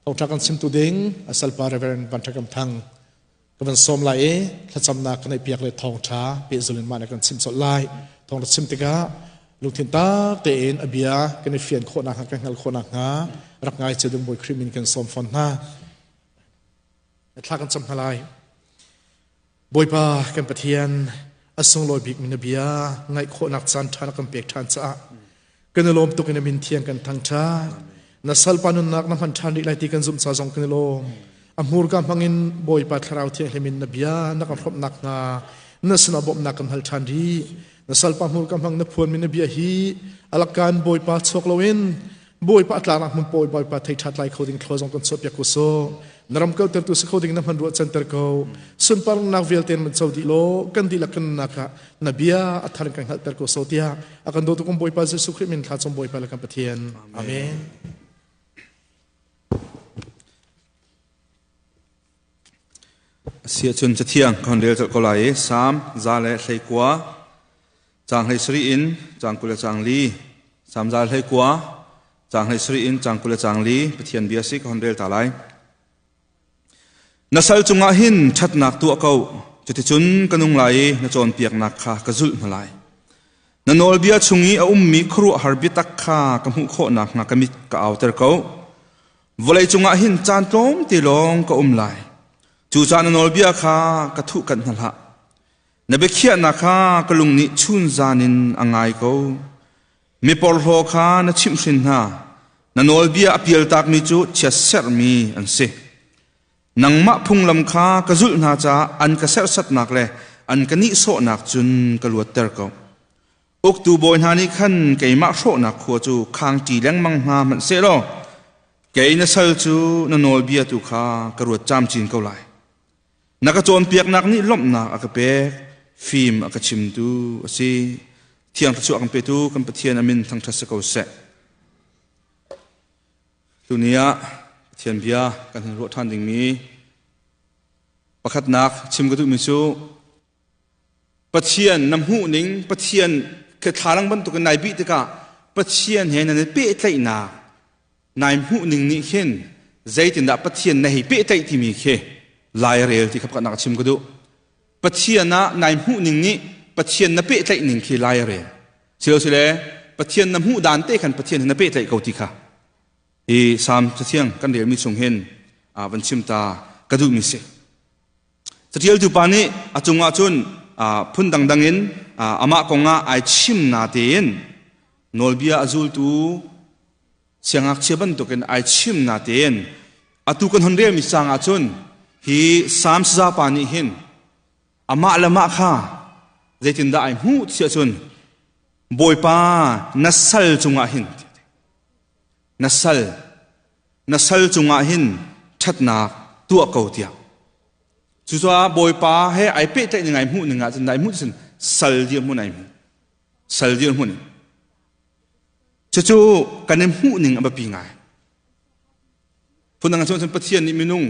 Thawngṭha kan chimtu ding a salpa Reverend Van Ṭha Kam Thang ka van sawm lai i thlacamnak kan piak le thawngṭha pehzul in mah nih kan chim colh lai. Thawngṭha chim tikah lungthin tak tein a bia kan i fian khawhnak hnga kan hngalh khawhnak hnga rak ngai cio ding Bawi Khrih min kan sawm fawn hna. Thla kan cam hna lai. Bawipa kan Pathian a sunglawi bik mi na bia ngaih khawhnak caan ṭha na kan pek ṭhan caah kan i lawm tuk in a min thiang kan thangṭhat. Na salpa nunnak na hman ṭhan rih lai ti kan zumh ca zong kan i lawm. A hmurka hmangin Bawipa Thlarau Thianghlim in na bia na kan hrawmhnak hnga na sinah bawmhnak kan hal ṭhan rih. Na salpa hmurka hmang na phuanmi na bia hi alakan Bawipa chuak loin Bawipa a tlaknak hmun pawl Bawipa thei ṭha tlai kho ding thlaw zong kan chuahpiak ko sawh. Na ram kaltertu si kho ding na hman ruah canter ko. Sunparnak vialte man co dih law kan dihlak kan nunnak ah na bia a thar in kan hngalhter ko sawh tiah a kan dawtu kan Bawipa Jesuh Khrih min thla cung Bawipa le kan Pathian. Amen. Asi ahcun Cathiang kan rel colh ko lai i Salm 119 caang 17 in caang 24 Salm 119 caang 17 in caang 24 Pathian bia si ka hon rel ta lai. Na sal cungah hin ṭhatnak tuah ko, cuticun ka nung lai i na cawnpiaknak kha ka zulh hna lai. Na nawlbia chung i a ummi khuaruahhar biatak kha ka hmuh khawh nakhnga ka mit ka auter ko. Vawlei cungah hin caan tlawmte lawng ka um lai. Cucaah na nawlbia kha ka thuhkanh hna hlah. Na biakhiahnak kha ka lung nih chunzan in a ngai ko. Miporhlaw kha na chimhhrin hna. Na nawlbia a pialtakmi cu chiatserhmi an si. Nangmah phunglam kha ka zulh hna caah an ka serhsatnak le an ka nihsawhnak cun ka luatter ko. Uktu bawi hna nih khan keimah hrawhnak khua cu khangṭi lengmang hna hmanh sehlaw kei na sal cu na nawlbia tu kha ka ruat camcin ko lai. Na ka cawnpiaknak nih lawmhnak a ka pek, fim a ka chimtu a si. Thiang thluachuah kan petu kan Pathian a min thangṭhat si ko seh. Tuni ah Pathian bia kan hun ruah ṭhan dingmi pakhatnak chim ka duhmi cu Pathian na hmuhning Pathian ke thlalang bantukin nai bih tikah Pathian he nan i pehtlaihnak nai hmuhning nih khin zeitindah Pathian na hei pehtlaih timi khi lairel ti kha pakhatnak a chim ka duh. Pathian ah nai hmuhning nih Pathian na pehtlaih ning khi lairel. Silosile Pathian na hmuh dan te khan Pathian he na pehtlaih ko ti kha hi Salm cathiang kan relmi chung hin van chim ta ka duhmi si. Catialtu pa nih a cungah cun phun dangdang in amah kongah ai chim natein nawlbia a zultu siangngakchia bantukin ai chim natein atu kan hon relmi caang ah cun hi Salm saza pa nih hin amah le mah kha zeitindah ai hmuh tiah cun Bawipa na sal cungah hin na sal na sal cungah hin ṭhatnak tuah ko tiah cucaah Bawipa he ai pehtlaih ning ai hmuh ning ah cun ai hmuh cun sal dirhmun ai hmu sal dirhmun cucu kan i hmuh ning a biapi ngai phundang cun Pathian nih minung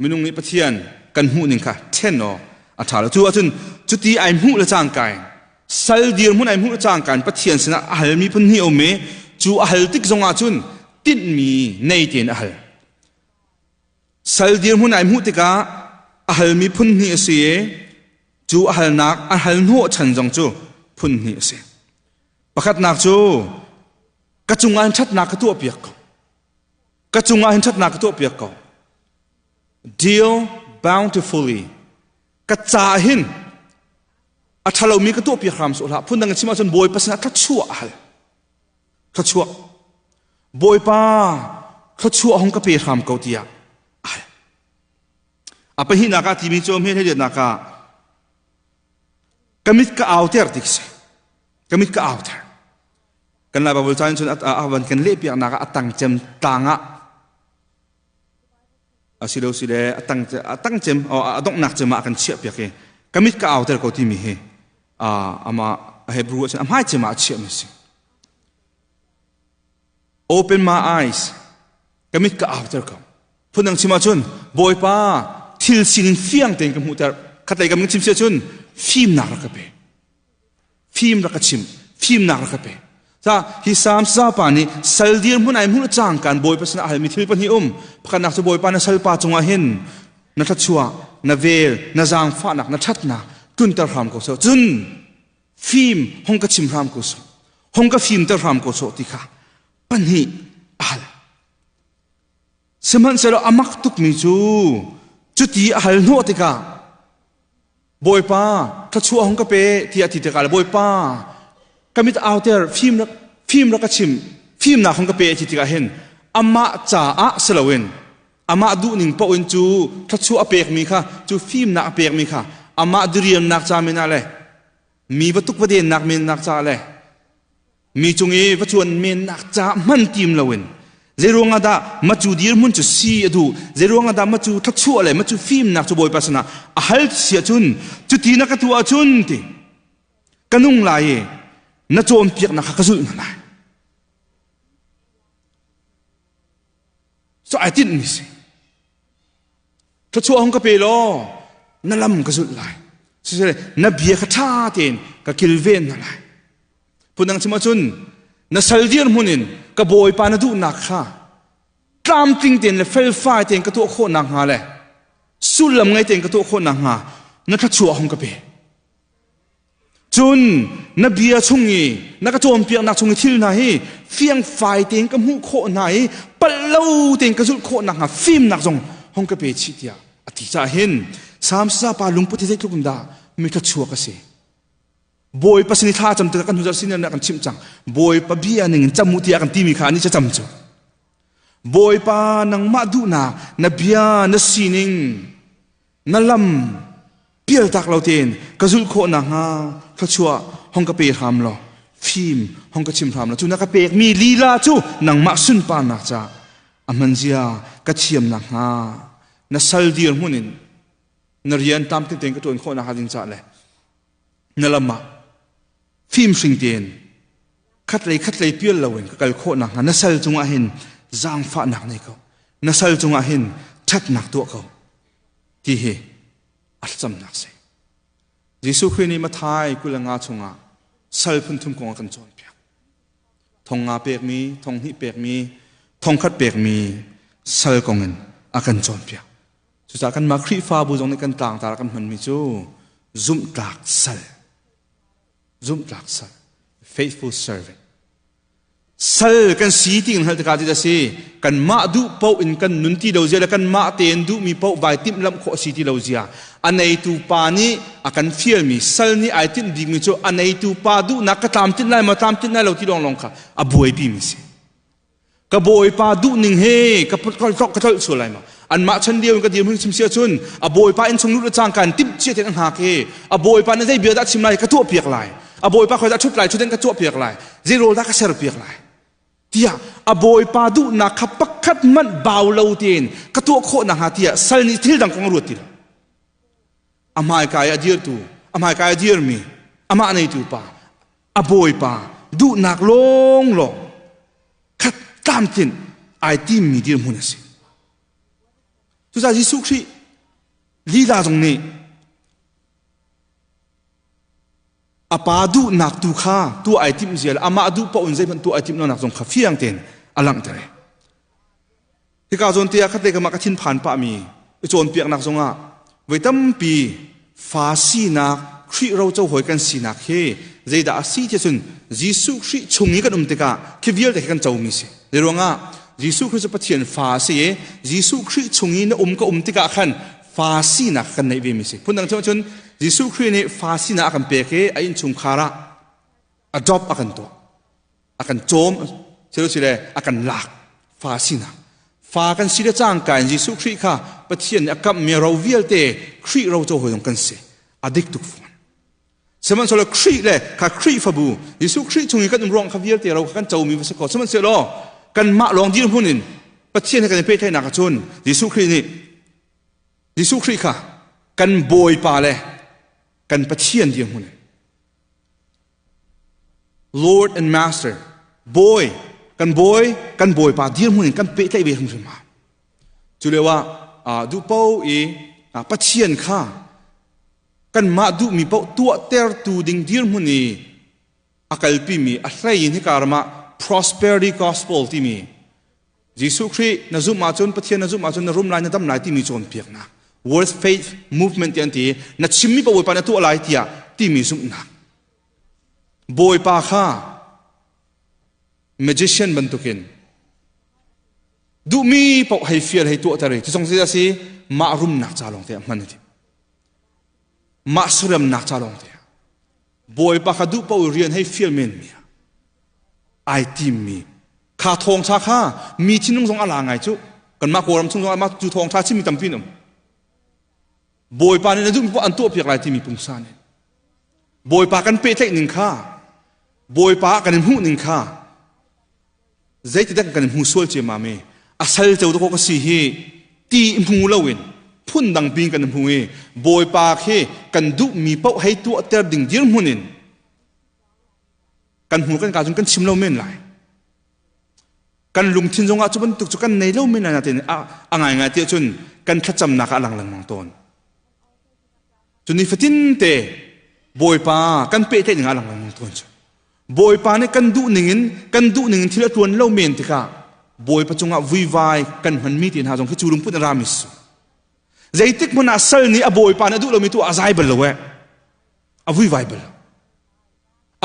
minung nih Pathian kan hmuh ning kha ṭhen awk a ṭha lo cu ahcun cuti ai hmuh le cangka in sal dirhmun ai hmuh le cangka in Pathian sinah a halmi phun hnih a um i cu a hal tik zongah cun tinhmi nei tein a hal sal dirhmun ai hmuh tikah a halmi phun hnih a si i cu a halnak a hal hnawh chan zong cu phun hnih a si pakhatnak cu ka cungah hin ṭhatnak ka tuahpiak ko ka cungah hin ṭhatnak ka tuahpiak ko deal bountifully ka ca hin a ṭhalomi ka tuahpiak hram sawh hlah phundang in chim ahcun bawipa sinah thluachuah a hal thluachuah bawipa thluachuah hung ka pe hram ko tiah a hal a pahnihnak ah timi cu hme hleiletnak ah ka mit ka auter ti si ka mit ka auter kan lai Bible caan cun a van kan lehpiaknak ah a tang cem tlang ah asilo sile a tang a tang cem a donghnak cem ah kan chiah piak i ka mit ka auter ko timi hi ama Hebrew ah cun a hmai cem ah a chiah mi si open my eyes ka mit ka auter ko phundang chim ahcun bawipa thil sining fiang tein ka hmuhter khatlei kam chim si ahcun fimnak rak ka pe fim rak ka chim fimnak rak ka pe. Sa hi Sam sapa nih sal dirhmun ai hmuh cang kan Bawipa sinah a halmi thil pahnih um. Pakhatnak cu Bawipa na salpa cungah hin na thluachuah, na vel, na zaangfahnak, na ṭhatnak tlunter hram ko seh. Cun fim hong ka chim hram ko seh. Hong ka fimter hram ko seh ti kha pahnih a hal. Sihmanhsehlaw a mak tukmi cu cuti a hal hnawh tikah Bawipa thluachuah hung ka pe tiah a ti tikah le Bawipa ka mit auter fim rak fim rak ka chim fimnak hung ka pe a ti tikah hin amah caah si loin amah duhning paoh in cu thluachuah a pekmi kha cu fimnak a pekmi kha amah diriamnak ca men ah le mi va tuk va dennak mennak ca le Mi cung i va cuan mennak ca hman tim loin zeiruang ah dah macu dirhmun cu si a duh, zeiruang ah dah macu thluachuah le macu fimnak cu Bawipa sinah a hal si ahcun cuti na ka tuah ahcun ti ka nung lai i na cawnpiaknak kha ka zulh hna lai. So ai tinhmi si. Thluachuah hung ka pe law na lam ka zulh lai. Siseh na bia kha ṭha tein ka kilven hna lai. Phundang chim ahcun na sal dirhmun in ka bawipa na duhnak kha tlamtling tein le felfai tein ka tuah khawh nakhnga le sullam ngei tein ka tuah khawh nakhnga na thluachuah hung ka pe. Cun na bia chung i na ka cawnpiaknak chung i thil hna hi fiangfai tein ka hmuh khawh hna i palh lo tein ka zulh khawh nakhnga fimnak zong hong ka pe chih tiah a ti caah hin Salm pa lungput hi zeitluk in dah mi thluachuak a si. Bawipa sin i thla cam tikah kan hnu zarh sin kan chimh cang. Bawipa bia ning in cam u tiah kan timi kha ani ca cam cu. Bawipa nangmah duhnak na bia na sining na lam pialtak lo tein ka zulh khawh nakhnga thluachuah hong ka pe hram law fim hong ka chim hram law cu na ka pekmi lila cu nangmah sunparnak ca a hman zia ka thiam nakhnga na sal dir hmun in na rian tlamtling tein ka ṭuan khawh nakhnga ding ca le na lam ah fimhring tein khatlei khatlei pial loin ka kal khawh nakhnga na sal cungah hin zaangfahnak nei ko, na sal cungah hin ṭhatnak tuah ko ti hi a thlacamnak si. Jesuh Khrih nih Matthai 25 chungah sal phun thum kong a kan cawnpiak. Thong nga pekmi, thong hnih pekmi, thong khat pekmi sal kong in a kan cawnpiak. Cucaah kanmah Khrihfabu zong nih kan tlangtar kan hmanmi cu zumhtlak sal. Zumhtlak sal. Faithful servant. Sal kan si ti kan hngalh tikah ti a si, kanmah duh paoh in kan nun ti lo zia le kanmah tein duhmi paoh vai timhlamh khawh a si ti lo zia. A neitu pa nih a kan fialmi sal nih ai tinh bikmi cu a neitu pa duhnak ka tlamtlinh lai maw tlamtlinh lai lo ti lawnglawng kha a buaipimi si. Ka bawipa duhning he ka ka tlolh sual lai maw? Anmah chan lio in ka dirhmun chim si ahcun a bawipa inn chung lut le cangka in timh cia tein a hngak i a bawipa nih zei bia dah chim lai ka tuah piak lai. A bawipa khoi dah ṭhut lai ṭhut in ka tuah piak lai. Zei rawl dah ka ser piak lai. Tiah a bawipa duhnak kha pakhat hmanh bau lo tein ka tuah khawh nakhnga tiah sal nih thil dang kong a ruat ti lo. A hmaika i a dirtu, a hmaika i a dirmi, amah neitu pa, a bawipa duhnak lawnglawng khat tlamtlinh ai timmi dirhmun a si. Cucaah Jesuh Khrih lila zong nih a pa duhnak tu kha tuah ai timh zia le amah duh paoh in zeihmanh tuah ai timh lonak zong kha fiang tein a langhter. Hika zawn te ah khatte ka mah ka thinphan pahmi i cawnpiaknak zongah voi tampi fa sinak Khrih roco hawi kan sinak hi zeidah a si ti cun Jesuh Khrih chung i kan um tikah khi vialte khi kan comi si. Zei ruangah Jesuh Khrih cu Pathian fa a si i Jesuh Khrih chung i na um ka um tikah khan fa sinak kan neih ve mi si. Phundang cun Jesuh Khrih nih fa sinak a kan pek i a innchungkhar ah adopt a kan tuah. A kan cawm sile a kan lak fa sinak. Fa kan si le cangka in Jesuh Khrih kha Pathian nih a kamhmi ro vialte Khrih ro co hawi zong kan si. A dik tuk fawn. Sihmanhsehlaw Khrih le kha Khrihfabu Jesuh Khrih chung i kan um ruang kha vialte ro kha kan comi va si ko. Sihmanhsehlaw kanmah lawng dirhmun in Pathian he kan i pehtlaihnak ahcun Jesuh Khrih nih Jesuh Khrih kha kan Bawipa le kan Pathian dirhmun in Lord and Master, Bawi, kan Bawi, kan Bawipa dirhmun in kan pehtlaih ve hrimhrim ha. Cu lio ah duh paoh i Pathian kha kanmah duhmi paoh tuahtertu ding dirhmun i A kalpimi a hlei in hika ram ah prosperity gospel timi Jesuh Khrih na zumh ahcun Pathian na zumh ahcun na rum lai na dam lai timi cawnpiaknak World Faith Movement ti an ti na chimmi paoh Bawipa na tuah lai tiah timi zumhnak Bawipa kha magician bantukin duhmi paoh hei fial hei tuah ter i cu zong si si mah rumnak ca lawng te ah hman a ti mah suremnak ca lawng te ah Bawipa kha duh paoh rian hei fial men mi ah ai timmi kha thawngtha kha mi thinlung zong a la ngai cu kanmah Kawlram chung zong ah mah cu thawngtha chimmi tampi an um Bawipa nih na duhmi paoh an tuahpiak lai timi pungsan in Bawipa kan pehtlaih ning kha Bawipa kan in hmuh ning kha zeitidak kan in hmu sual ciammam i a sal ceu dawk ka si hi ti hmu loin phun dang pin kan hmu i Bawipa khi kan duhmi paoh hei tuahter ding dirhmun in kan hmu kan ka cun kan chim lo men lai kan lungthin zongah cu bantuk cu kan nei lo men lai nain a ngaingai ti ahcun kan thlacamnak ah a lang lengmang tawn cu ni fatin te Bawipa kan pehtlaih ning ah a lang lengmang tawn cu Bawipa nih kan duh ning in kan duh ning in thil a tuan lo men tikah Bawipa cungah vuivai kan hmanmi te hna zong khi cu lungput in rami su zeitik hmanh ah sal nih a Bawipa nih a duh lomi tu a zai bal lo eh a vuivai bal lo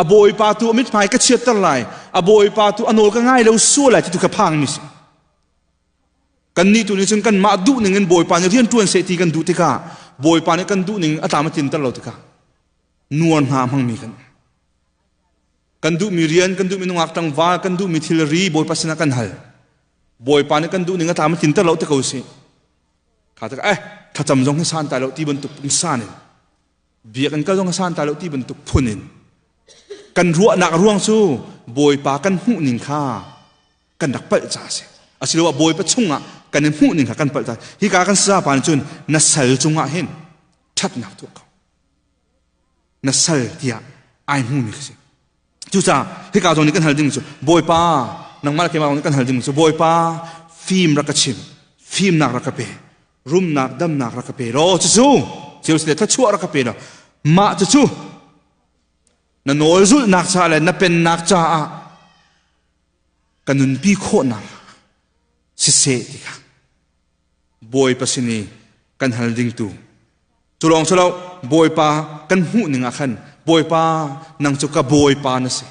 A bawipa tu a mithmai ka chiatter lai. A bawipa tu a nawl ka ngai lo sual lai ti tu ka phang mi si. Kan nih tu nih cun kan mah duh ning in bawipa nih rian tuan seh ti kan duh tikah bawipa nih kan duh ning a tlam a tlinter lo tikah nuar hna hmang mi kan kan duh mi rian kan duh mi nungak tlangval kan duh mi thilri bawipa sinah kan hal bawipa nih kan duh ning a tlam a tlinter lo te ko si kha tak eh thlacam zong hi san tai lo ti bantuk pungsan in Biakinn kal zong a santlai lo ti bantuk phun in kan ruahnak ruang cu Bawipa kan hmuh ning kha kan rak palh ca a si. Asiloah Bawipa chungah kan i hmuh ning kha kan palh ca. Hika kan sapa nih cun na sal cungah hin ṭhatnak tuah ko. Na sal tiah ai hmumi ka si. Cucaah hika zawn nih kan hal ding cu Bawipa nangmah le keimah nih kan hal ding cu Bawipa fim rak ka chim fimnak rak ka pe rumnak damnak rak ka pe law cucu ceu le thluachuah rak ka pe law mah cucu na nawl zulhnak ca le na pennak caah ka nunpi khawhnak siseh ti kha Bawipa sin i kan hal ding tu cu lawng cu lo Bawipa kan hmuh ning ah khan Bawipa nang cu ka Bawipa na si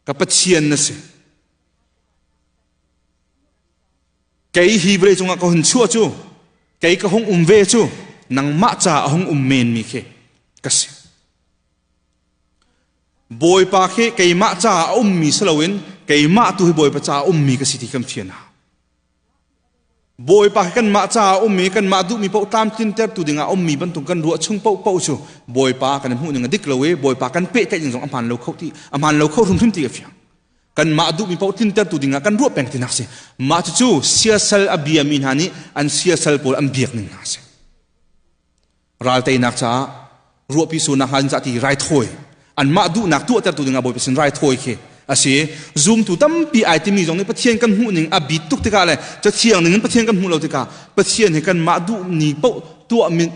ka Pathian na si kei hi vawlei cungah ka hun chuah cu kei ka hung um ve cu nangmah ca a hung um men mi khi ka si Bawipa khi keimah ca a ummi si loin keimah tu hi Bawipa ca a ummi ka si ti kan fian hau Bawipa hi kanmah caah ummi kanmah duhmi paoh tlamtlintertu dingah ummi bantuk kan ruah chung paohpaoh cu Bawipa kan hmuh ning a dik lo i Bawipa kan pehtlaih ning zong a hmaan lo kho ti a hmaan lo kho hrimhrim ti a fiang. Kanmah duhmi paoh tlintertu dingah kan ruah peng tinak si. Mah cucu siasal a biami hna nih an siasal pawl an biak ning hna si. Ral teinak caah ruahpi sunak hnga cah ti raithawi anmah duhnak tuahtertu dingah Bawipa sin raithawi khi a si zumtu tampi ai timi zong nih Pathian kan hmuh ning a bit tuk tikah le cathiang ning in Pathian kan hmuh lo tikah Pathian hi kanmah duh ni paoh tuah min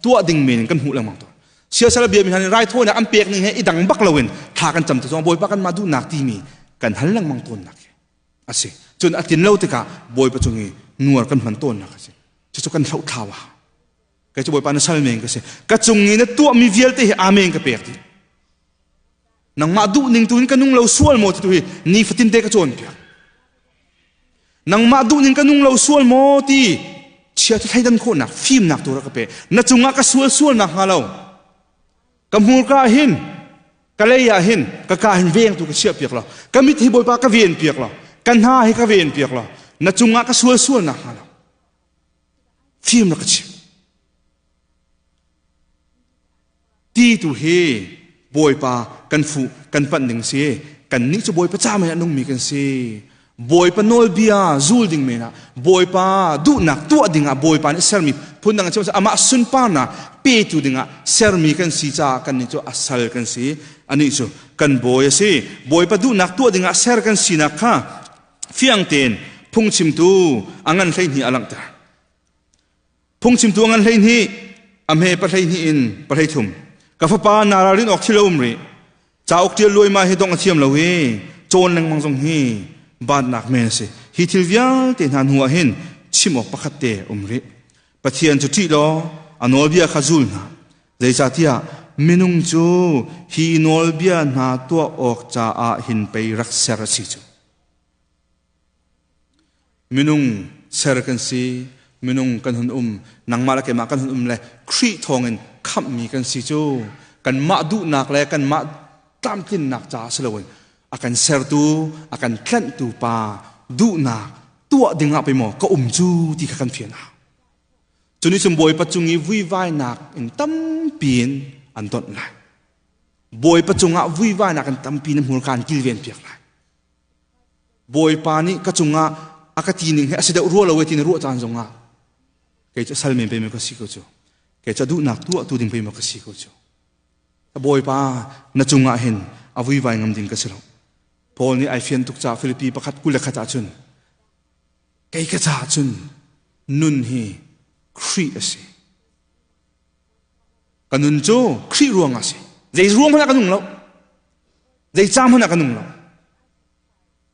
tuah ding men in kan hmuh lengmang tawn siasal bia mi hna nih raithawinak an pek ning he i dang bak loin thla kan cam te zong Bawipa kanmah duhnak timi kan hal lengmang tawnnak hi a si cun a tlin lo tikah Bawipa cung i nuar kan hman tawnnak a si cucu kan hlohthlau a Kei cu Bawipa na sal men ka si. Ka cung i na tuahmi vialte hi amen ka pek dih. Nangmah duh ning tu in ka nung lo sual maw ti tu hi nifatin te ka cawnpiak. Nangmah duh ning ka nung lo sual maw ti chia thleidan khawhnak fimnak tu rak ka pe. Na cungah ka sual sual nak hnga lo. Ka hmurka hin ka lei ah hin ka ka hin veng tu ka chiah piak lo. Ka mit hi Bawipa ka ven piak lo. Ka hna hi ka ven piak lo. Na cungah ka sual sual nak hnga lo. Fim rak ka chim. Ti tu hi Bawipa kan fuh kan panh ding si. Kan nih cu Bawipa ca men ah nungmi kan si. Bawipa nawlbia zul ding men ah Bawipa duhnak tuah ding ah Bawipa nih sermi phundang in chim amah sunparnak petu ding ah sermi kan si caah kan nih cu a sal kan si. Anih cu kan bawi a si. Bawipa duhnak tuah ding ah ser kan sinak kha fiang tein phungchimtu a ngan 12 a langhter. Phungchimtu a ngan 12 a hme pa 12 in pa 13. Ka fapa na ralrin awk thil a um rih. Cauk ṭial luaimai hi dongh a thiam lo i cawn lengmang zong hi baatnak men a si. Hi thil vialte hna hnu ah hin chim awk pakhat te a um rih. Pathian cu ṭih law a nawlbia kha zul hna. Zeicahtiah minung cu hi nawlbia hna tuah awk caah hin pei rak ser a si cu. Minung ser kan si, minung kan hun um, nangmah le keimah kan hun um le Khrih thawngin khamhmi kan si cu kanmah duhnak le kanmah tlamtlinnak caah si loin a kan sertu, a kan tlanhtu pa duhnak tuah dingah pei maw ka um cu ti kha kan fian hau. Cu nih cun Bawipa cung i vuivainak in tampi in an donh lai. Bawipa cungah vuivainak in tampi na hmurka an kilven piak lai. Bawipa nih ka cungah a ka ti ning hi a si deuh rua lo e ti na ruah caan zongah kei cu sal men pe ka si ko cu kei cu duhnak tuah tu ding pe ka si ko cu Bawipa na cungah hin a vuivai ngam ding ka si lo Paul nih ai fian tuk ca Filipi pakhat 21 ah cun kei ka caah cun nun hi Khrih a si ka nun cu Khrih ruang ah si zei ruang hmanh ah ka nung lo Zei ca hmanh ah ka nung lo.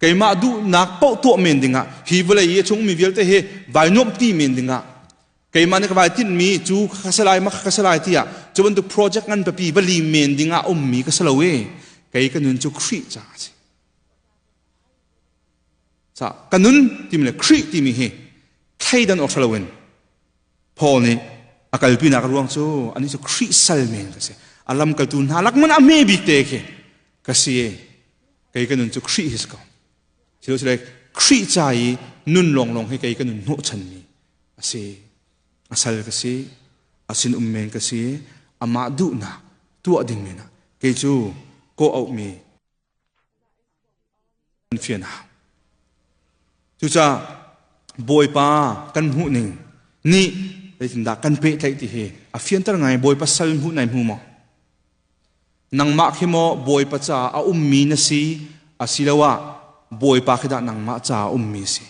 Keimah duhnak paoh tuah men dingah hi vawlei i a chungmi vialte hi vai nuamh ti men dingah keimah nih ka vai tinhmi cu ka si lai ma ka si lai tiah cu bantuk project ngan pipi va lim men dingah ummi ka si lo i kei ka nun cu Khrih caah a si. Ca ka nun timi le Khrih timi hi thleidan awk loin Paul nih a kalpinak a ruang cu anih cu Khrih sal men ka si. A lamkaltu hna lak man a hme bik te khi ka si i kei ka nun cu Khrih hi si ko. Silo Khrih ca i nun lawnglawng hi kei ka nun hnawhchanmi a si. A sal ka si, a sin um men ka si, amah duhnak tuah ding men ah kei cu kawh auhmi Kan fian hau. Cucaah Bawipa kan hmuh ning nih zeitindah kan pehtlaih ti hi a fianter ngai. Bawipa sal hmuh nai hmu maw? Nangmah khi maw Bawipa caah a ummi na si asiloah Bawipa khi dah nangmah caah a ummi si?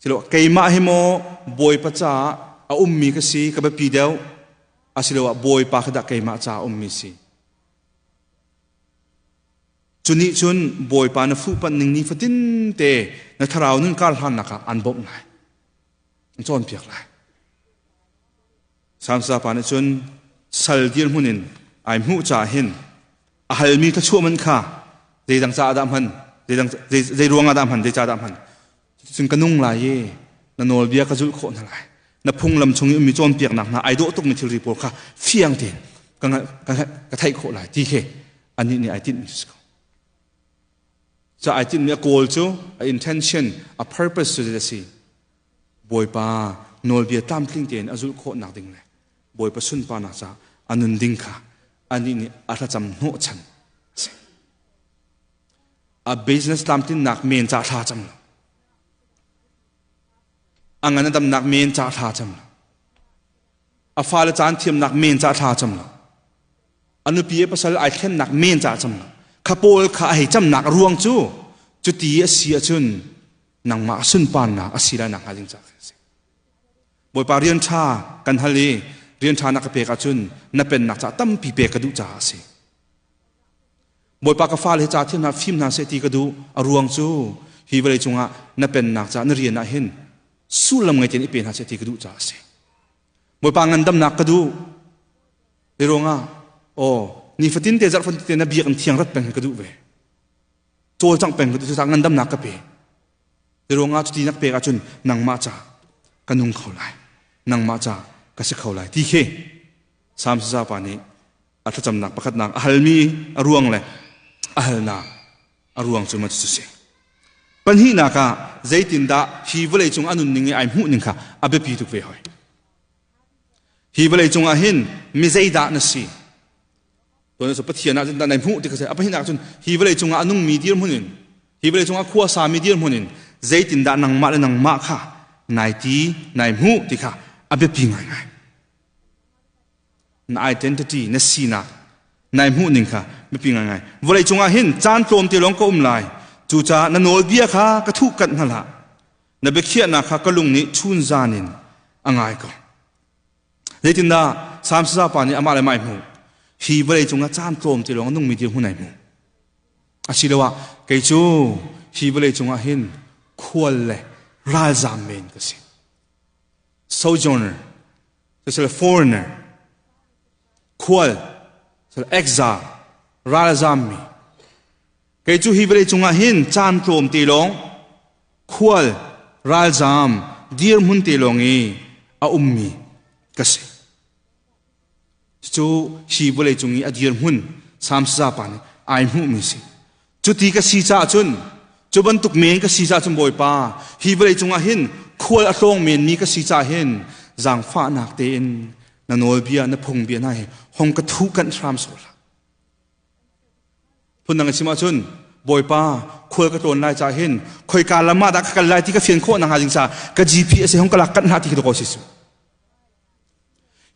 Silo keimah hi maw Bawipa caah a ummi ka si ka biapi deuh asiloah Bawipa kha dah keimah caah a ummi si? Cu nih cun Bawipa na fuhpanh ning ni fatin te na thlarau nun kar hlannak ah an bawmh lai. An cawnpiak lai. Samsa pa nih cun sal dirhmun in ai hmuh caah hin a halmi thluachuah man kha zeidang caah dah hman zeidang zei ruangah dah hman zei ca dah hman cun ka nung lai i na nawlbia ka zulh khawh hna lai na phunglam chung i ummi cawnpiaknak hna ai dawh tukmi thilri pawl kha fiang tein ka ka theih khawh lai ti khi anih nih ai tinhmi si ko ca ai tinhmi a goal cu a intention a purpose cu a si Bawipa nawlbia tlamtling tein a zulh khawhnak ding le Bawipa sunparnak caah a nun ding kha anih nih a thlacam hnawhchan a si. A business tlamtlinnak men ca thla cam lo. A ngan a damnak men ca thla cam lo. A fale caan thiamnak men ca thla cam lo. A nupi a pasal ai thlennak men ca cam lo. Kha pawl kha a hei camnak a ruang cu cuti a si ahcun nangmah sunparnak a si lai nak hnga ding ca a si. Bawipa rian ṭha kan hal i rian ṭha na ka pek ahcun na pennak caah tampi pek ka duh caah a si. Bawipa ka fale hi ca thiam hna fim hna seh ti ka duh a ruang cu hi vawlei cungah na pennak caah na rian ah hin sullam ngei tein i pe hna seh ti ka duh caah a si. Bawipa ngandamnak ka duh. Hi ruangah aw nifatin te zarh fatin te na biakinn thiang rat peng hi ka duh ve. Cawlcangh peng ka duh cucaah ngandamnak ka pe. Hi ruangah cuti na ka pek ahcun nangmah ca ka nung kho lai. Nangmah ca ka si kho lai ti khi Salm pa nih a thlacamnak pakhatnak a halmi a ruang le a halnak a ruang cu ma cu si. Pahnihnak ah zeitindah hi vawlei cung a nunning i ai hmuh ning kha a biapi tuk ve hoi. Hi vawlei cung ah hin mi zeidah na si? Tuan cu Pathian ah nai hmuh ti ka si. A pahnihnak cun hi vawlei cungah a nungmi dirhmun in hi vawlei cungah khua sami dirhmun in zeitindah nangmah le nangmah kha nai ti nai hmuh ti kha a biapi ngaingai. Na identity na sinak nai hmuh ning kha biapi ngaingai. Vawlei cungah hin caan tlawmte lawng ka um lai. Cucaah na nawlbia kha ka thuh kanh hna hlah. Na biakhiahnak kha ka lung nih chun zan in a ngai ko. Zeitindah Sam saza pa nih amah le mah ai hmuh? Hi vawlei cungah caan tlawm te lawng a nungmi dirhmun ai hmuh. Asiloah kei cu hi vawlei cungah hin khual le ralzam men ka si. Sojourner, siseh foreigner, khual, siseh exile, ralzammi. Kei cu hi vawlei cungah hin caan tlawm te lawng khual, ralzam, dirhmun te lawng i a ummi ka si. Cucu hi vawlei cung i a dirhmun Sam saza pa nih ai hmuhmi si. Cuti ka si caah cun, cu bantuk men ka si caah cun Bawipa, hi vawlei cungah hin khual a tlawng menmi ka si caah hin zaangfahnak tein na nawlbia, na phungbia hna hi hong ka thuh kanh hram sawh hlah. Phundang in chim ahcun Bawipa khual ka tlawn lai caah hin khoika lam ah dah ka kal lai ti ka fian khawh nakhnga ding caah ka GPS hi hong ka lak kanh hlah ti khi ko si cu.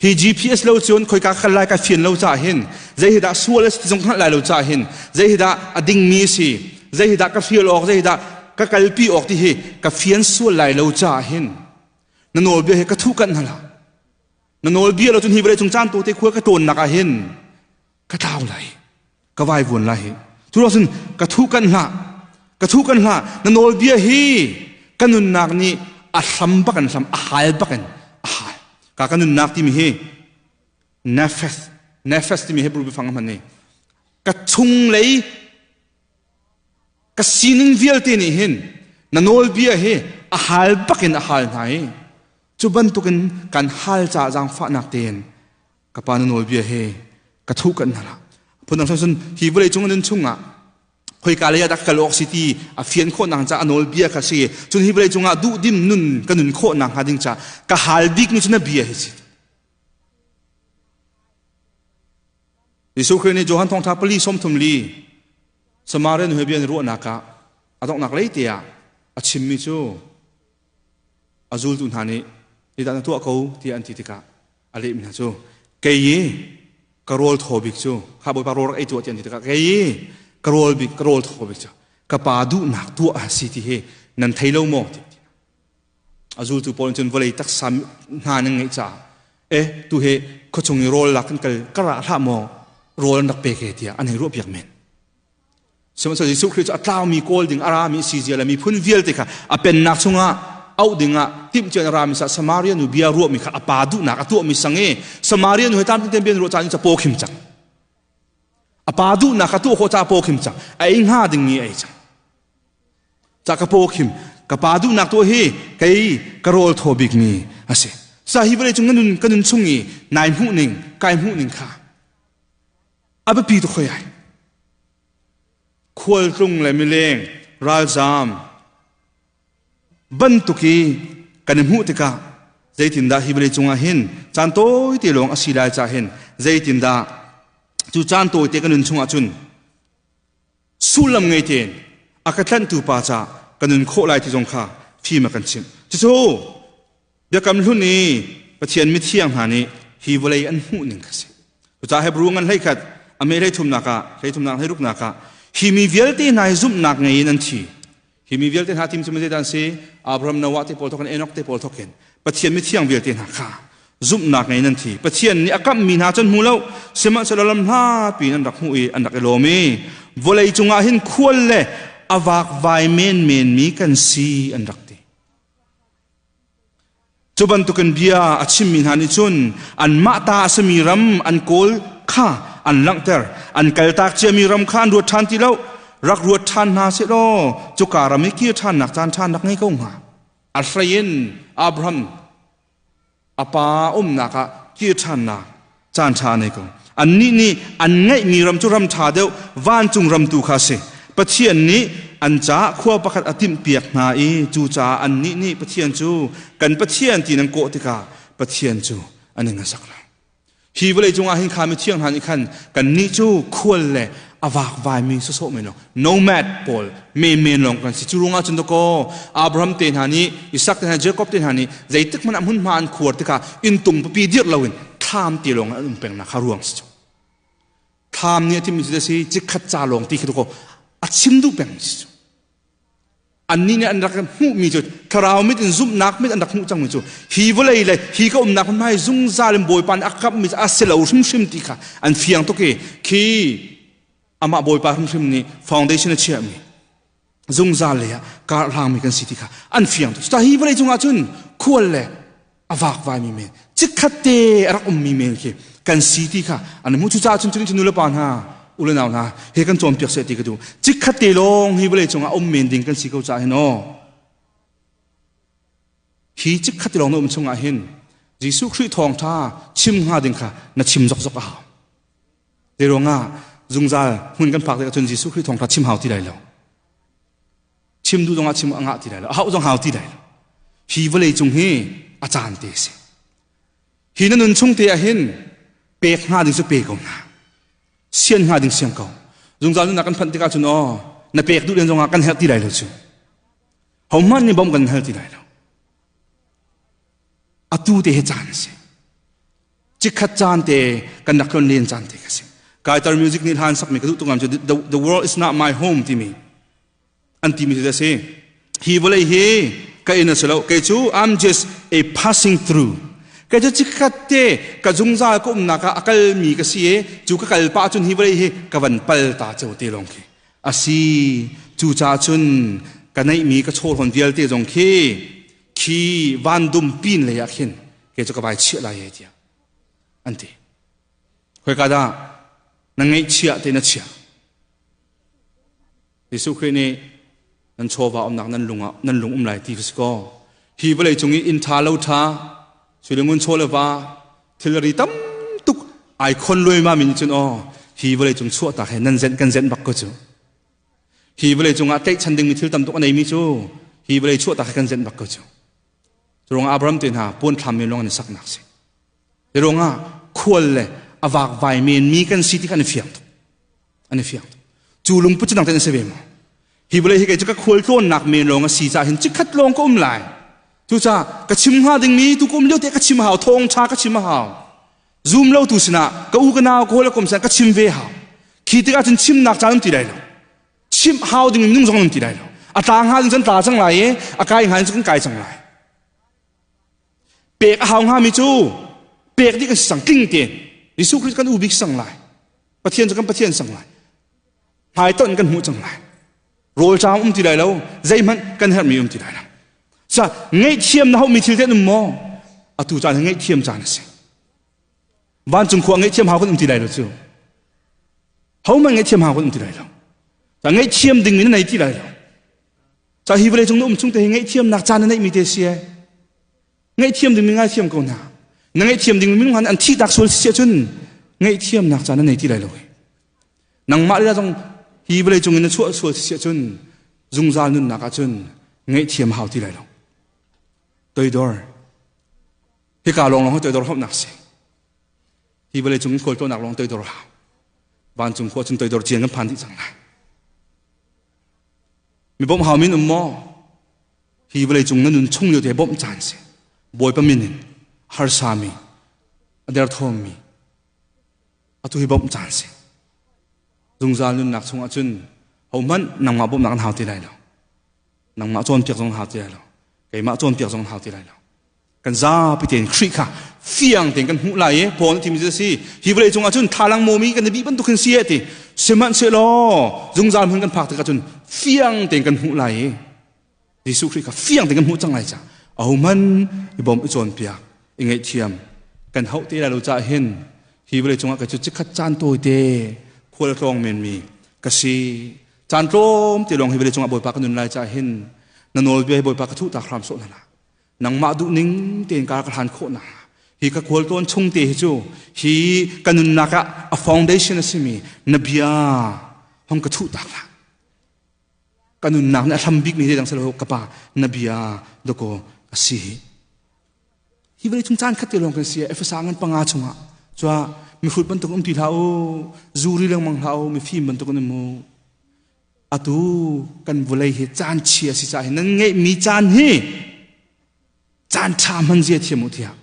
Hi GPS lo cun khoika ka kal lai ka fian lo caah hin zei hi dah sual a si ti zong hngalh lai lo caah hin zei hi dah a dingmi a si zei hi dah ka hrial awk zei hi dah ka kalpi awk ti hi ka fian sual lai lo caah hin na nawlbia hi ka thuh kanh hna la na nawlbia lo cun hi vawlei cung caan tawte khua ka tawnnak ah hin ka tlau lai ka vaivuan lai hi cu cun ka thu kan hlah ka thu kan hlah na nawlbia hi ka nunnak nih a hlam bak in hlam a hal bak in a hal ka ka nunnak timi hi nefes nefes timi Hebrew biafang hman ni ka chunglei ka sining vialte nih hin na nawlbia hi a hal bak in a hal hna i cu bantukin kan hal ca zaangfahnak tein ka pa na nawlbia he ka thuh kan hna lah phundang cun hi vawlei cung nun chungah khoika lei ah dah kal awk si ti a fian khawh nak ca a nawlbia kha si cun hi vawlei cungah duhdim nun ka nun khawh nak hnga ding ca ka hal bik mi cu na bia hi si. Jesuh Khrih nih Johan thawngtha 4:34 Samaria nu he bia an ruahnak ah a donghnak lei te ah a chimmi cu a zultu hna nih zeidah na tuah ko tiah an ti tikah a lehmi hna cu kei i ka rawl thaw bik cu kha Bawipa rawl rak ei tuah tiah an ti tikah kei i ka rawl bik ka rawl thaw bik cu ka pa duhnak tuah a si ti hi nan thei lo maw ti a zultu pawl cun vawlei taksa hna nan ngeih caah e tu he khuachung i rawl lak kan kal ka ra hlah maw rawl an rak pek e tiah an hei ruah piak men. Sihmanhsehlaw Jesuh Khrih cu a tlaumi kawl ding a rami si zia le miphun vialte kha a pennak chungah auh dingah timhcia a rami sa Samaria nu bia ruahmi kha a pa duhnak a tuahmi sang i Samaria nu he tam ten bia ruah caan in paw khim cang. A pa duhnak kha tuah khawh ca paw khim cang. A ei hnga dingmi a ei cang. Ca ka paw khim ka pa duhnak tuah hi kei ka rawl thaw bikmi a si. Sa hi vawlei cung ka nun chung i nai hmuh ning kai hmuh ning kha a biapi tuk hoi ai. Khualtlung le mileng ralzaam bantuk i kan i hmuh tikah zeitindah hi vawlei cungah hin caan tawite lawng a si lai cah hin zeitindah cu caan tawite ka nun chungah cun sullam ngei tein a ka tlanhtu pa ca ka nun khawh lai ti zong kha fim a kan chimh. Cucu Biakam hlun i Pathian mithiang hna nih hi vawlei an hmuh ning kha si. Cucaah Hebru ngan 11 a me 33 ah 33 16 ah hi mi vialte hna hi zumhnak ngei in an thi. Hi mi vialte hna tim cu zeidah an si? Abraham, Noah te pawl thokin Enoch te pawl thokin Pathian mithiang vialte hna kha zumhnak ngei in an thi. Pathian nih a kamhmi hna cu an hmu lo, sihmanhsehlaw lam hlapi in an rak hmuh i an rak i lawm i vawlei cungah hin khual le a vakvai menmen mi kan si an rak ti. Cu bantukin bia a chimmi hna nih cun anmah ta a simi ram an kawl kha an langhter. An kaltak ciami ram kha an ruat ṭhan ti lo. Rak ruat ṭhan hna sehlaw cuka ram i kir ṭhannak caan ṭha nak ngei ko hnga. A hlei in Abraham a pa umnak ah kir ṭhannak caan ṭha a nei ko. Annih nih an ngeihmi ram cu ram ṭha deuh vancung ram tu kha a si. Pathian nih an caah khua pakhat a timhpiak hna i cucaah annih nih Pathian cu kan Pathian ti nan kawh tikah Pathian cu an in sak lai. Hi vawlei cungah hin kha mithiang hna nih khan kannih cu khual le a vakvaimi sawsawh men lawng nomad pawl menmen lawng kan si. Cu ruangah cun dakaw Abraham te hna nih Isak te hna Jacob te hna nih zeitik hmanh ah hmunhma an khuar tikah inntung pipi dirh loin thlam te lawng an um pengnak kha ruang si cu. Thlam nih a thimmi cu si chikkhat ca lawng ti khi dakaw a chim duh peng si cu. Annih nih an rak hmuhmi cu thlarau mit in zumhnak mit an rak hmuh cangmi cu hi vawlei le hi ka umnak hmai zungzal in Bawipa nih a kamhmi cu a si lo hrimhrim ti kha an fiang tuk i khi amah Bawipa hrimhrim nih foundation a chiahmi zungzal lei ah karhlangmi kan si ti kha an fiang tuk. Cuta hi vawlei cungah cun khual le a vakvaimi men chikkhat te a rak ummi men khi kan si ti kha an hmuh. Cucaah cun cu nu le pa hna, u le nau hna he kan cawnpiak seh ti ka duh. Chikkhat te lawng hi vawlei cungah um men ding kan si ko caah hin aw, hi chikkhat te lawng na um chungah hin Jesuh Khrih thawngṭha chim hnga ding kha na chim zokzok a hau. Zei ruangah? Zungzal hmun kan phak tikah cun Jesuh Khrih thawngṭha chim hau ti lai lo, chim duh zongah chim a ngah ti lai lo, a hauh zong hau ti lai lo. Hi vawlei cung hi a caan te si. Hi na nun chung te ah hin pek hnga ding cu pe ko hna, sian hnga ding siang ko. Zungzal nunnak kan phanh tikah cun aw, na pek duh len zongah kan herh ti lai lo cu. Hohmanh nih bawmh kan hal ti lai lo. Atu te hi caan a si. Chikkhat caan te kan rak tlon len caan te ka si. Guitar music nih hlan sakmi ka duh tuk ngam cu the world is not my home timi an timi cu a si. Hi vawlei hi ka inn a si lo. Kei cu I'm just a passing through. Kei cu chikkhat te ka zungzal ka umnak ah a kalmi ka si i cu ka kal pah cun hi vawlei hi ka van pal ta ceu te lawng khi a si. Cu caah cun ka neihmi ka chawhlawn vialte zong khi khi vandum pin lei ah khin kei cu ka vai chiah lai e tiah an ti. Khoika dah na ngeihchiah te na chiah? Jesuh Khrih nih nan chawva umnak nan lung ah nan lung um lai ti si kaw, hi vawlei cung i inn ṭha lo ṭha suilingun chaw le va thilri tam tuk ai khon luai ma min cun aw, hi vawlei cung chuah tak he nan zenh kan zenh bak ko cu. Hi vawlei cungah tlaihchan dingmi thil tam tuk a neimi cu hi vawlei chuah tak he kan zenh bak ko cu. Cu Abraham te hna puan thlam men lawng an i saknak si. Hi ruangah khual le a vakvai men mi kan si ti kha an i fiang tuk. An i fiang tuk. Cu lungput cu nang ten a si ve maw? Hi vawlei hi kei cu ka khual tlawnnak men lawng a si caah hin chikkhat lawng ka um lai. Cucaah ka chim hnga dingmi tu ka um lio te ka chim hau, thawng ṭha ka chim a hau. Zum lo tu sinah ka u ka nau ka hawi le kom sinah ka chim ve hau. Khi tikah cun chimnak caan um ti lai lo. Chimh hau ding minung zong um ti lai lo. A tla hnga ding cun tla cang lai i a kai hnga ding cun kan kai cang lai. Pek a hau hngami cu pek dih kan si cang tling tein. Jesuh Khrist kan u bik sang lai. Pathian cu kan Pathian sang lai. Hmaitonh kan hmuh cang lai. Rawlṭam um ti lai lo. Zeihmanh kan herhmi um ti lai lo. Sa ngaihthiam na haumi thil te an um maw? Atu caan hi ngaihthiam caan a si. Vancung khua ngaihthiam hau kan um ti lai lo cu. Hohmanh ngaihthiam hau kan um ti lai lo. Sa ngaihthiam ding mi na nei ti lai lo. Ca hi vawlei cung na um chung te hi ngaihthiamnak caan na neihmi te si ai. Ngaihthiam ding mi ngaithiam ko hna. Na ngaihthiam ding mi minung han an thih tak sual si ahcun ngaihthiamnak caan na nei ti lai lo. Nangmah le zong hi vawlei cung in na chuah sual si ahcun zungzal nunnak ahcun ngaihthiam hau ti lai lo. Toidor. Hika lawng lawng hi toidor hauhnak si. Hi vawlei cung in khualtlawnnak lawng toidor hau. Vancung khua cun toidor cian kan phan dih cang lai. Mi bawmh hau min um maw? Hi vawlei cung na nun chung lio te bawmh caan si. Bawipa min in harsami, a derthawmmi, atu hi bawmh caan si. Zungzal nunnak chungah cun hohmanh nangmah bawmhnak an hau ti lai lo. Nangmah cawnpiak zong hau ti lai lo. Keimah cawnpiak zong hau ti lai lo. Kan zapi tein Khrih kha fiang tein kan hmuh lai i Paul nih timi cu a si. Hi vawlei cungah cun thlalang mawmi kan i bih bantuk hin si e ti. Sihmanhsehlaw zungzal hmun kan phak tikah cun fiang tein kan hmuh lai i Jesuh Khrih kha fiang tein kan hmuh cang lai ca. Ahohmanh i bawm i cawnpiak i ngaihthiam kan hauh te lai lo caah hin hi vawlei cungah ka cu chikkhat caan tawite khual tlawng menmi ka si. Caan tlawm te lawng hi vawlei cungah Bawipa ka nun lai caah hin na nawlbia hi Bawipa ka thuh tak hram sawh hna. Nangmah duhning tein kar ka hlan khawh nakhnga hi ka khualtlawn chung te hi cu hi ka nunnak ah a foundation a simi na bia hong ka thuh tak hlah. Ka nunnak nih a hlam bikmi zeidang silo ka pa na bia dakaw a si. Hi vawlei chung caan khat te lawng kan si. Efesa ngan panga chungah cua mihrut bantuk um ti hlah u, zuri lengmang hlah u, mifim bantuk in um u. Atu kan vawlei hi caan chia si caah hin nan ngeihmi caan hi caan ṭha hman zia thiam u tiah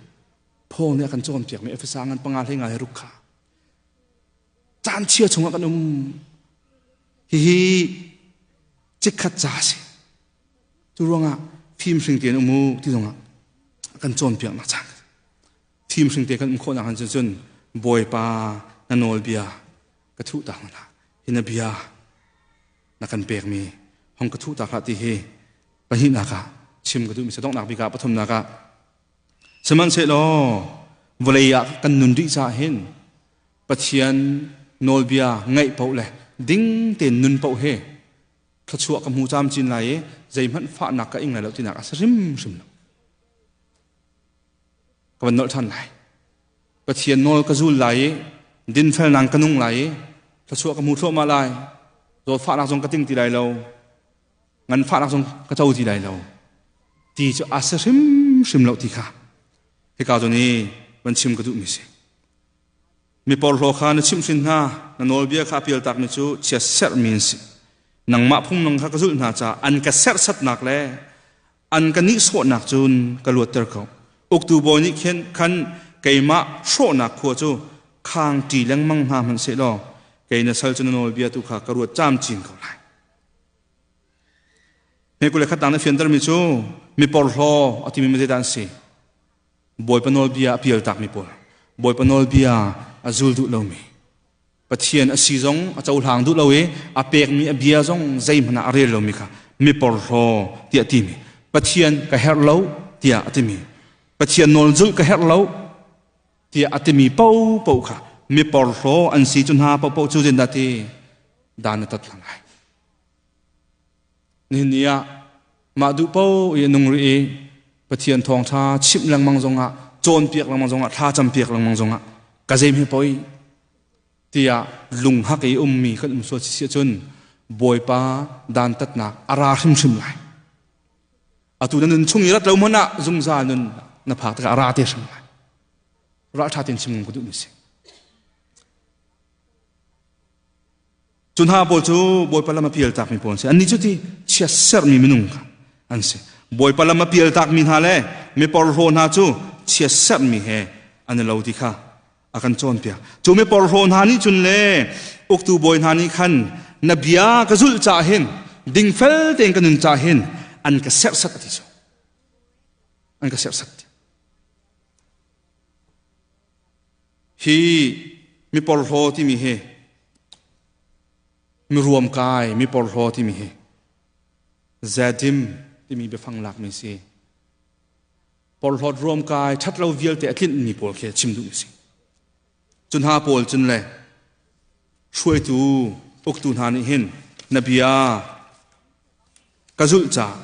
Paul nih a kan cawnpiakmi Efesa ngan panga hlei nga he ruk kha caan chia chungah kan um. Hihi chikkhat ca a si. Cu ruangah fim hring tein um u ti zongah kan cawnpiak nak caan. Fim hring te kan um khawh nak han cun Bawipa na nawlbia ka thuh ta hna. Hi na bia na kan pekmi hong ka thuh ta hlah ti hi pahnihnak ah chim ka duhmi sadonghnak bik ah pathumnak ah sihmanhsehlaw vawlei ah kan nun rih caah hin Pathian nawlbia ngaih paoh le ding tein nun paoh he thluachuah ka hmu camcin lai i zeihmanh fahnak ka ing lai lo tinak a si hrimhrim lo. Ka van nolh ṭhan lai. Pathian nawl ka zul lai i dinfelnak ka nung lai i thluachuah ka hmu thluahmah lai. Zawtfahnak zong ka ting ti lai lo. Nganfahnak zong ka co ti lai lo. Ti cu a si hrimhrim lo ti kha hika zawn i van chim ka duhmi si. Mi porhlaw kha na chimhhrin hna, na nawlbia kha a pialtakmi cu chiatserhmi an si. Nangmah phunglam kha ka zulh hna caah an ka serhsatnak le an ka nihsawhnak cun ka luatter ko. Uktu bawi nih khin khan keimah hrawhnak khua cu khang ṭi lengmang hna hmanh sehlaw kei na sal cu na nawlbia tu kha ka ruat camcin ko lai. Hme kul le khat na fiantermi cu mi porhlaw a timi mi zeidah an si? Bawipa nawlbia a pialtakmi pawl, Bawipa nawlbia a zul duh lomi, Pathian a si zong a cohlang duh lo i a pekmi a bia zong zeihmanh ah a rel lomi kha mi porhlaw tiah timi, Pathian ka herh lo tiah a timi, Pathian nawl zulh ka herh lo tiah a timi paohpaoh kha mi porhlaw an si cu hna paohpaoh cu zeitindah ti dan a tat hna lai. Nihin ni ah mah duh paoh i a nung rih i Pathian thawngṭha chimh lengmang zongah cawnpiak lengmang zongah thla campiak lengmang zongah ka zeim hi poi tiah lunghak i ummi kan um sual si ahcun Bawipa dantatnak a ra hrimhrim lai. Atu na nun chung i rat lo hmanh ah zungzal nun na phak tikah a ra te hrim lai. Ralṭha tein chim ka duhmi si. Cu hna pawl cu Bawipa lam a pialtakmi pawl an si. Annih cu ti chiatserhmi minung kha an si. Bawipa lam a pialtakmi hna le mi porhlaw hna cu chiatserhmi he an i lo ti kha a kan cawnpiak. Cu mi porhlaw hna nih cun le uktu bawi hna nih khan na bia ka zulh caah hin dingfel tein ka nun caah hin an ka serhsat a ti cu. An ka serhsat. Hi mi porhlaw timi hi mi ruamkai mi porhlaw timi hi zedim timi biafang lakmi si. Porhlawt ruamkai ṭhatlo vialte a tlinhmi pawl khi chim duhmi si. Cu hna pawl cun le hruaitu uktu hna nih hin na bia ka zulh caah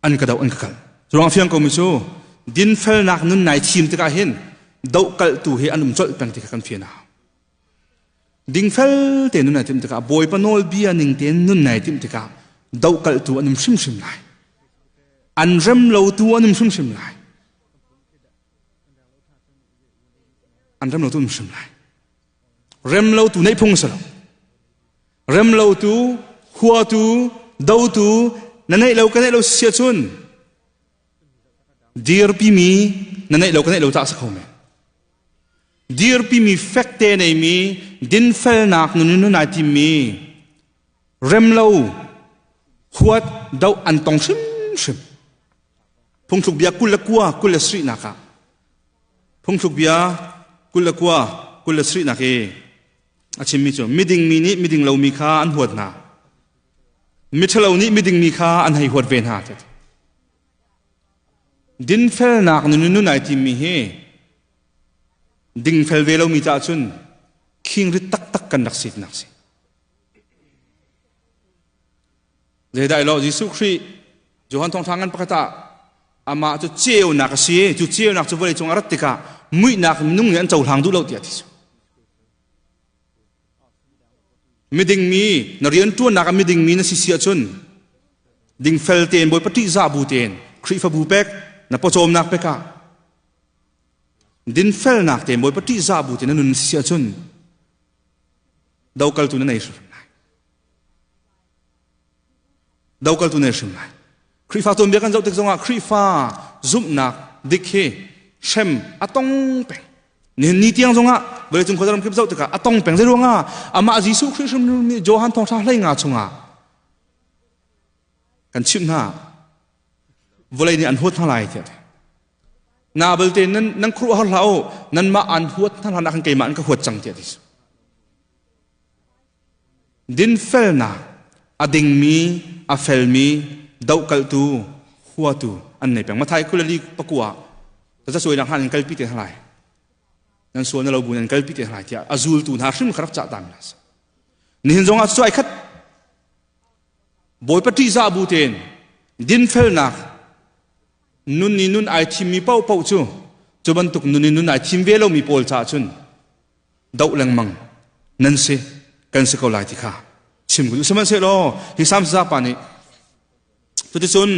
an ka doh an ka kal ruang fiang ko mi cu dinfelnak nun nai thim tikah hin dohkalhtu hi an um colh peng ti kha kan fian a hau dingfel te nun nai tim tikah bawipa nawlbia ning tein nun nai tim tikah dohkalhtu an um hrimhrim lai an rem lotu an um hrimhrim lai an rem lotu um hrim lai rem lotu neih phung si lo Rem lotu, huatu, dotu na neih lo ka neih lo si ahcun dirpimi na neih lo ka neih lo tah a si kho men. Dirpimi fekte neimi dinfelnak nun in nun ai timmi rem lo huat doh an tong hrimhrim. Phungthluk bia 29 27 nak ah Phungthluk bia 29 27 nak i A chimmi cu miding mi nih miding lomi kha an huat hna. Miṭhalo nih miding mi kha an hei huat ve hna. Dinfelnak nun nun ai timmi hi dingfel ve lomi caah cun khingrit taktak kan rak sinak si. Zeidai lo Jesuh Khrih Johan thawngṭha ngan pakhat ah amah cu ceunak a si cu ceunak cu vawlei cung a rat tikah muihnak minung nih an cohlang duh lo tiah a ti. Miding mi na rianṭuannak ah miding mi na si si ahcun dingfel tein Bawipa ṭihzah bu tein Khrihfabu pek na pawcawmnak pek ah dinfelnak tein Bawipa ṭihzah bu tein na nun si ahcun dokaltu na nei hrim lai. Dokaltu na nei hrim lai. Khrihfa tuanbia kan zoh tik zongah Khrihfa zumhnak dik hi hrem a tong peng. Nihin ni tiang zongah vawleicung khuazaram kip zoh tikah a tong peng. Zei ruangah amah Jesuh Khrih hrim nih Johan thawngṭha 15 chungah Kan chimh hna, vawlei nih an huat hna lai tiah. Na belte nan nan khuaruahhar hlah u, nanmah an huat hna hlan ah khan keimah an ka huat cang tiah ti. Dinfelnak a dingmi, a felmi, dohkalhtu, huatu an nei peng. Mathai 24 tazacuainak hna in kalpi te hna lai. Nan sual na lo bu nan kalpi te hna lai tiah a zultu hna hrim kha rak cah ta mi hna si. Nihin zong ah cuai khat Bawipa ṭihzah bu tein dinfelnak nun i nun ai thimmi paohpaoh cu cu bantuk nun i nun ai thim ve lomi pawl caah cun doh lengmang nan si kan si ko lai ti kha chim ku duh. Sihmanhsehlaw hi Sam pa nih cuticun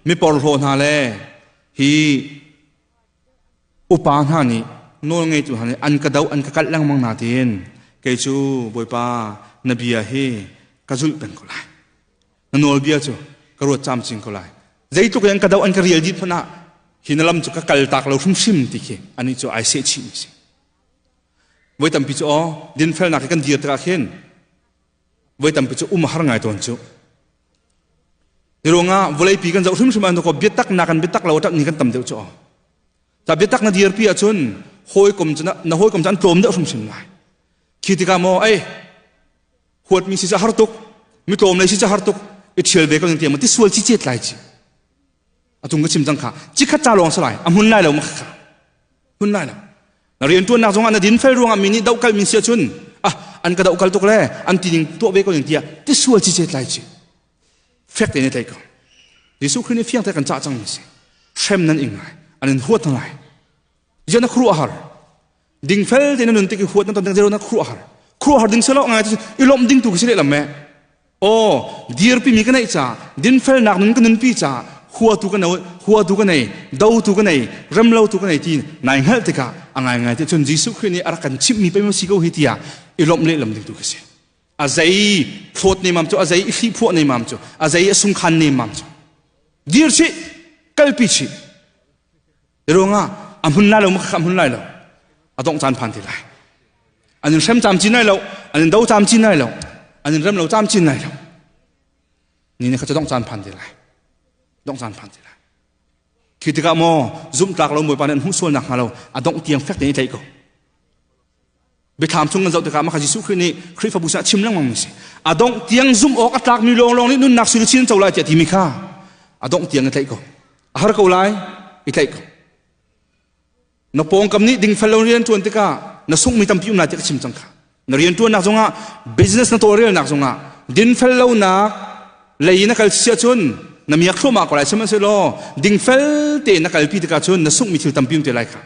mi porhlaw hna le hi upa hna nih nawlngeitu hna nih an ka doh an ka kalh lengmang na tiin kei cu Bawipa na bia hi ka zulh peng ko lai na nawlbia cu ka ruat camcin ko lai zeitluk in an ka doh an ka rial dih phun ah hi na lam cu ka kal tak lo hrimhrim ti khi anih cu ai seh chih mi si voi tampi cu aw dinfelnak hi kan dir tikah khin voi tampi cu um a har ngai tawn cu Hi ruangah vawleipi kan zoh hrimhrim ah ko biatak nak kan biatak lo ṭap ni kan tam deuh cu. Ta biatak na dirpi ahcun hawikom cu na hawikom cu an tlawm deuh hrimhrim lai. Khi tikah maw ei huatmi si ca har tuk, mi tlawm lei si ca har tuk, i ṭhial ve ko ning tiang ti sual ci cet lai ci. Atung ka chim cang kha. Cikhat ca lawng si lai. A hmun lai lo ma kha. Hmun lai lo. Na rianṭuannak zongah na dinfel ruangah mi nih dohkal min si ahcun ah an ka dohkal tuk le an ti ning tuah ve ko ning tiah ti sual ci ce tlai ci fek tein i tlai ko. Jesuh Khrih nih fiang te kan cah cang mi si. Hrem nan ing lai, an in huat hna lai. Ziah na khuaruah har. Dingfel tein na nun tik i huat na ton ding zero na khuaruah har. Khuaruah har ding selo ngai i lawmh ding tu khi si lehlam me. Aw, dirpi mi ka neih ca, dinfelnak nun ka nunpi ca, huatu ka nei, huatu ka nei, dotu ka nei, remlotu ka nei ti nai hngalh tikah a ngaingai te cun Jesuh Khrih nih a rak kan chimhmi pei maw si ko hi tiah i lawmh lehlam ding tu khi si. A zei phawt nemam cu, a zei i hlihphuah nemam cu, a zei a sungkhan nemam cu. Dir chih, kalpi chih. Ruangah a hmun lai lo ma a hmun lai lo. A dongh caan phan ti lai. An in hrem camcin lai lo, an in do camcin lai lo, an in rem lo camcin lai lo. Ni ne kha cu dongh caan phan ti lai. Dongh caan phan ti lai. Khi tikah maw zumhtlak lo Bawipa nih an hmuh sual nak hnga lo a dongh tiang fek tein i tlaih ko. Biathlam chung kan zoh tikah mah kha Jesuh Khrih nih Khrihfabu sinah chim lengmang mi si. A dongh tiang zumh awk a tlakmi lawnglawng nih nunnak sui luchin co lai tiah timi kha a dongh tiang i tlaih ko. A har ko lai, i tlaih ko. Na pawngkam nih dingfel lo rian ṭuan tikah na sunghmi tampi um lai tiah ka chim cang kha. Na rian ṭuannak zongah business na tawlrelnak zongah dinfel lonak lei na kal si ahcun na miak thluahmah ko lai sihmanhsehlaw dingfel tein na kalpi tikah cun na sunghmi thil tampi um te lai kha.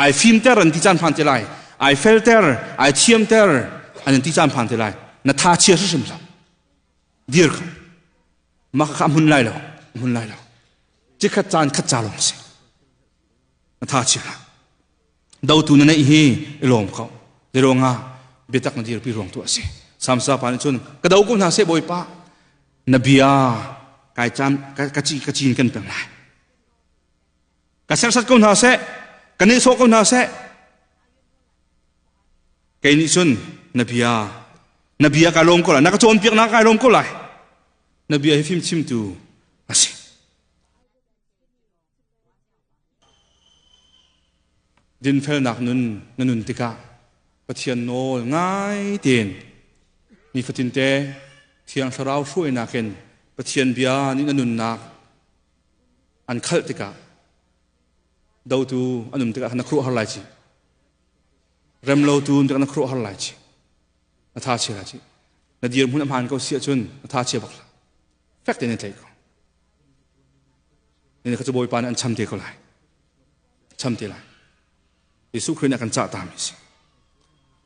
Ai fimter an ti caan phan te lai. Ai felter, ai thiamter an ti caan phan te lai. Na tha chia hrimhrim hlah. Dir kho. Mah kha hmun lai lo, hmun lai lo. Cikhat caan khat ca lawng si. Na tha chia hlah. Dotu na neih hi i lawm ko. Zeiruangah biatak na dirpi ruang tu a si. Samsa pa nih cun ka do ko hna seh Bawipa. Na bia kai cam ka ci ka cin kan peng lai. Ka serhsat ko hna seh, ka nehsawh ko hna seh. Kei nih cun na bia, na bia kai lawm ko lai, na ka cawnpiaknak kai lawm ko lai. Na bia hi fimchimtu a si. Dinfelnak nun na nun tikah Pathian nawl ngai tein nifatinte Thiang Thlarau hruainak in Pathian bia nih na nunnak an khalh tikah dotu an um tikah na khuaruahhar lai ci remlotu um tikah na khuaruahhar lai ci na tha chia lai ci na dirhmun a hmaan ko si ahcun na tha chia bak hlah fek tein na tlaih ko ni kha cu Bawipa nih an cham te ko lai cham te lai Jesuh Khrih nih a kan cah ta mi si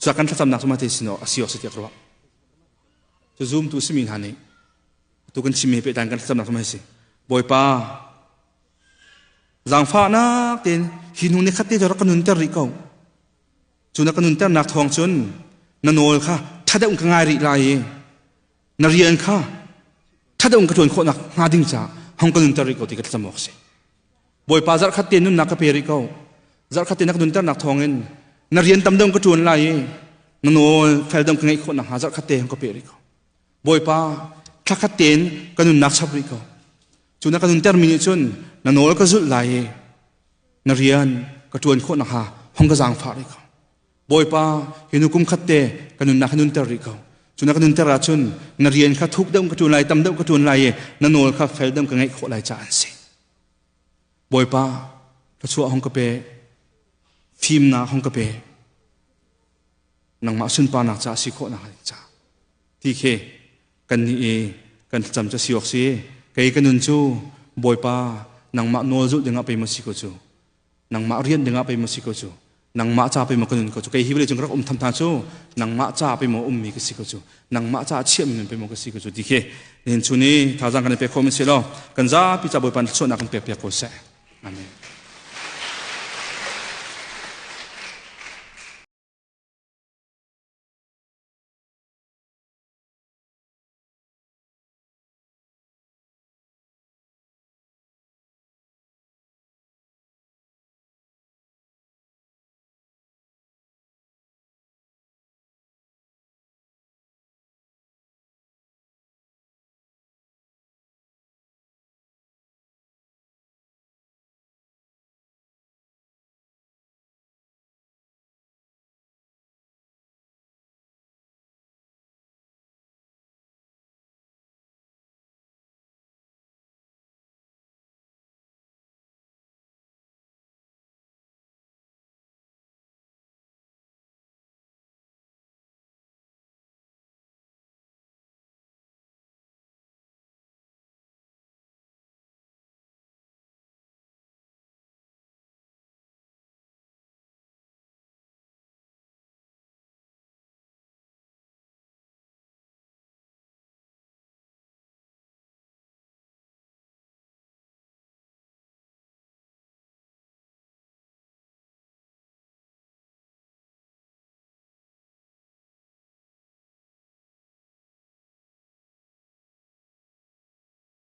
cu kan thlacamnak cu mate sin a si awk si tiah ka ruah cu zumtu simi hna nih Tu kan chimmi pehtlai kan thlacamnak cu si. Bawipa, zaangfahnak tein hi hnu ni khat te cu rak ka nunter rih ko. Cu na ka nunternak thawng cun na nawl kha ṭha deuh in ka ngai rih lai i na rian kha ṭha deuh in ka ṭuan khawhnak hnga ding caah hong ka nunter rih ko ti ka thlacam awk a si. Bawipa zarh khat te nunnak ka pe rih ko. Zarh khat te na ka nunternak thawngin na rian tam deuh in ka ṭuan lai i na nawl fel deuh in ka ngeih khawh nakhnga zarh khat te hong ka pe rih ko. Bawipa, Thlakhat tein ka nunnak chap rih ko. Cu na ka nunter mi nih cun na nawl ka zulh lai i na rian ka ṭuan khawh nakhnga hong ka zaangfah rih ko. Bawipa, hi nu kum khat te ka nunnak hi nunter rih ko. Cu na ka nunter ahcun na rian kha thuk deuh ka ṭuan lai, tam deuh ka ṭuan lai i na nawl kha fel deuh ka ngeih khawh lai caah an si. Bawipa, thluachuah hong ka pe, fimnak hong ka pe. Nangmah sunparnak caah si khawh nak ding caah. Ti khi kan nih i kan thlacam cu si awk si. Kei ka nun cu Bawipa nangmah nawl zulh dingah pei maw si ko cu. Nangmah rian dingah pei maw si ko cu. Nangmah ca pei maw ka nun ko cu. Kei hi vawlei cung ka rak um tham hna cu nangmah ca pei maw ummi ka si ko cu. Nangmah ca chiahmi nun pei maw ka si ko cu ti khi nihin chun i thazaang kan i pek khawh mi si law kan zapi ca Bawipa thluachuahnak kan pek piak ko seh. Amen.